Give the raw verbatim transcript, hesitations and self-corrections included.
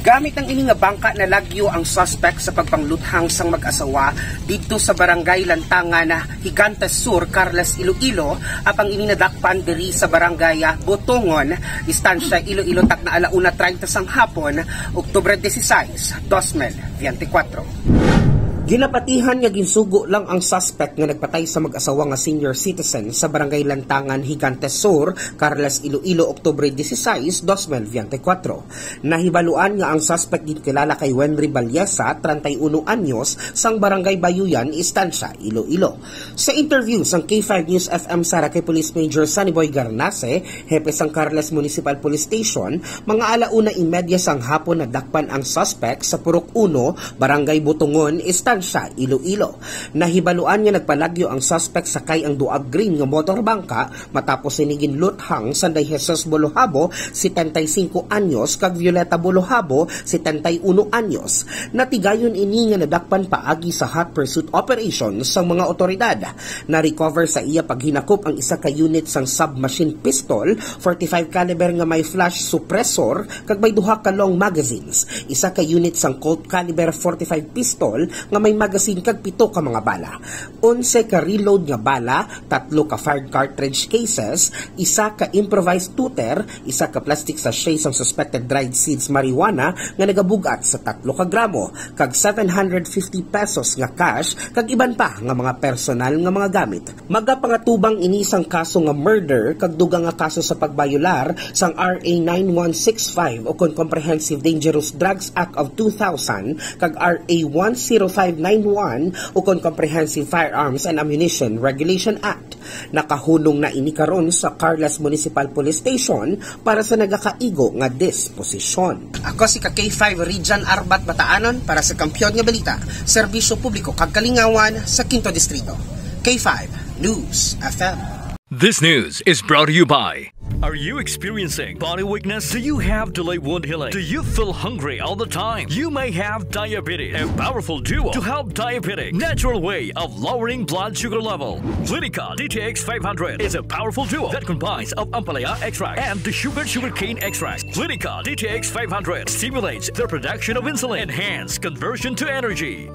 Gamit ang ini nga bangka, nalagyo ang suspect sa pagpangluthang sang mag-asawa didto sa Barangay Lantangan, Gigantes Sur, Carles, Iloilo, apang ini nadakpan diri sa Barangay, ah, Botongon, Estancia, Iloilo, takna ala una treinta sang hapon, Oktubre dieciséis, dos mil veinticuatro. Ginapatihan nga ginsugo lang ang suspect nga nagpatay sa mag-asawa nga senior citizen sa Barangay Lantangan, Gigantes Sur, Carles, Iloilo, Oktubre dieciséis, dos mil veinticuatro. Nahibaluan nga ang suspect ginkilala kay Wenry Ballesa, treinta y uno anyos, sang Barangay Bayuyan, Estancia, Iloilo. Sa interview sang K five News F M Sara kay Police Major Sunnyboy Garnase, hepe sang Carles Municipal Police Station, mga ala una y media sang hapon nadakpan ang suspect sa Purok Uno, Barangay Botongon, Estancia, Iloilo. Nahibaluan nga nagpalagyo ang suspect sakay ang duag green nga motor bangka matapos ini ginluthang sanday Jesus Bolohabo, setenta y cinco anyos, kag Violeta Bolohabo, setenta y uno anyos. Natigayon ini nga nadakpan paagi sa hot pursuit operation sang mga otoridad. Na-recover sa iya paghinakop ang isa ka unit sang submachine pistol, forty-five caliber nga may flash suppressor, kag may duha ka long magazines, isa ka unit sang Colt caliber forty-five pistol nga may magazine kag pito ka mga bala, onse ka reload nga bala, tatlo ka fired cartridge cases, isa ka improvised tuter, isa ka plastic sachet sang suspected dried seeds marijuana nga nagabug-at sa tatlo ka gramo, kag seven hundred fifty pesos nga cash, kag iban pa nga mga personal nga mga gamit. Magapangatubang ini sang kaso nga murder kag dugang nga kaso sa pagbayolar sang R A nine one six five ukon Comprehensive Dangerous Drugs Act of two thousand kag R A one zero five nine one ukon Comprehensive Firearms and Ammunition Regulation Act. Nakahunong na ini karon sa Carles Municipal Police Station para sa nagakaigo nga disposisyon. Ako si ka K five Region Arbat Bataanon para sa Kampiyon nga Balita, Serbisyo Publiko kag Kalingawan sa Quinto Distrito. K five News F M. This news is brought to you by. Are you experiencing body weakness? Do you have delayed wound healing? Do you feel hungry all the time? You may have diabetes. A powerful duo to help diabetic. Natural way of lowering blood sugar level. Clinica D T X five hundred is a powerful duo that combines of ampalaya extract and the sugar sugarcane extract. Clinica D T X five hundred stimulates the production of insulin, enhance conversion to energy.